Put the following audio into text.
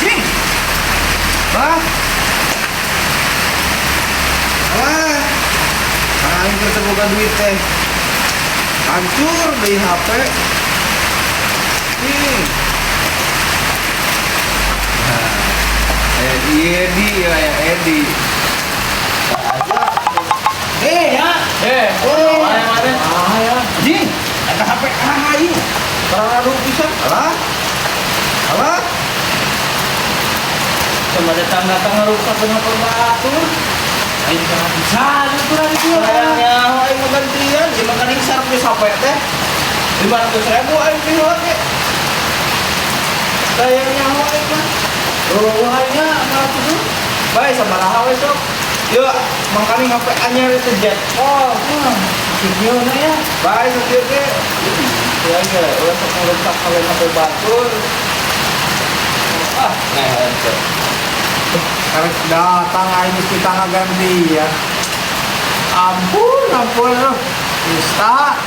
Cing. Bah. Alah. Aing keur boga duit teh. Hancur deui HP. Nih. Nah, Edi ya, Edi. Eh ya. Eh, Oh. mana mana? Ah ya. Jing, ada HP aing. Terlalu pisan. Alah. Alah. Coba datang datang ngerusak dengan batur. Aing kana bisa itu itu. Sayangnya aing mah gantian, ieu mah kan servis HP teh. 500 ribu aing beli ge. Sayangnya aing mah. Oh, hanya 500 tuh. Bae sabaraha we sok. Yuk, mangkani HP anyar itu jet. Oh, Gimana ya? Bae sakieu ge. Ya ge, ulah sok ngerusak kawin HP batur. Ah, nah ente. Karek datang aing geus kita ngagantian. Ampun, ampun lu. Bisa.